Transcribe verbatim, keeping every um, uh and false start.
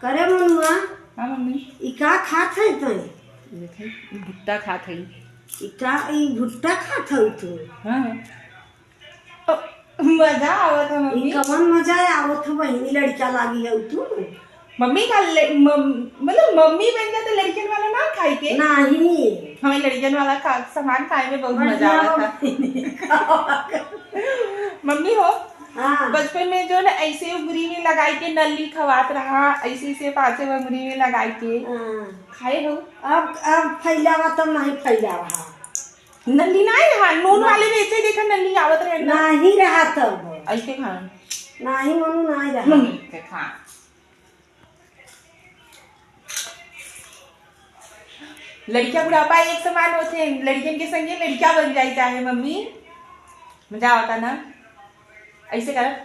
करे मनुआ, हाँ मम्मी। ई का खात है तू? देखे, ई भुट्टा खात है। ई का, ई भुट्टा खात है तू? हाँ। ओ, मजा आवत है मम्मी। ई कवन मजा आवत है बहिनी, लड़का लागी है तू? मम्मी का ले-, मम-, मतलब मम्मी बन जा तो लड़कन वाला ना खाई के? नहीं। हमें लड़कन वाला खा-, सामान खाए में बहुत मजा बढ़िया आवत है। मम्मी। मम्मी हो, हाँ। बचपन में जो ना ऐसे उंगली में लगाई के नली खवात रहा, ऐसे ऐसे पाँचे उंगली में लगाई के हाँ। खाए हो? अब, अब फैलावा तो नहीं फैलावा। नली नहीं रहा, नून ना। वाले में ऐसे देखा नली आवत रहे ना। नहीं रहा तब। ऐसे खा। नहीं मनु नहीं रहा। मम्मी के खा। लड़किया बुढ़ापा एक समान होते हैं, लड़कियन के संगे लड़किया बन जाई चाहे मम्मी। मजा आवता ना? ऐसे कर।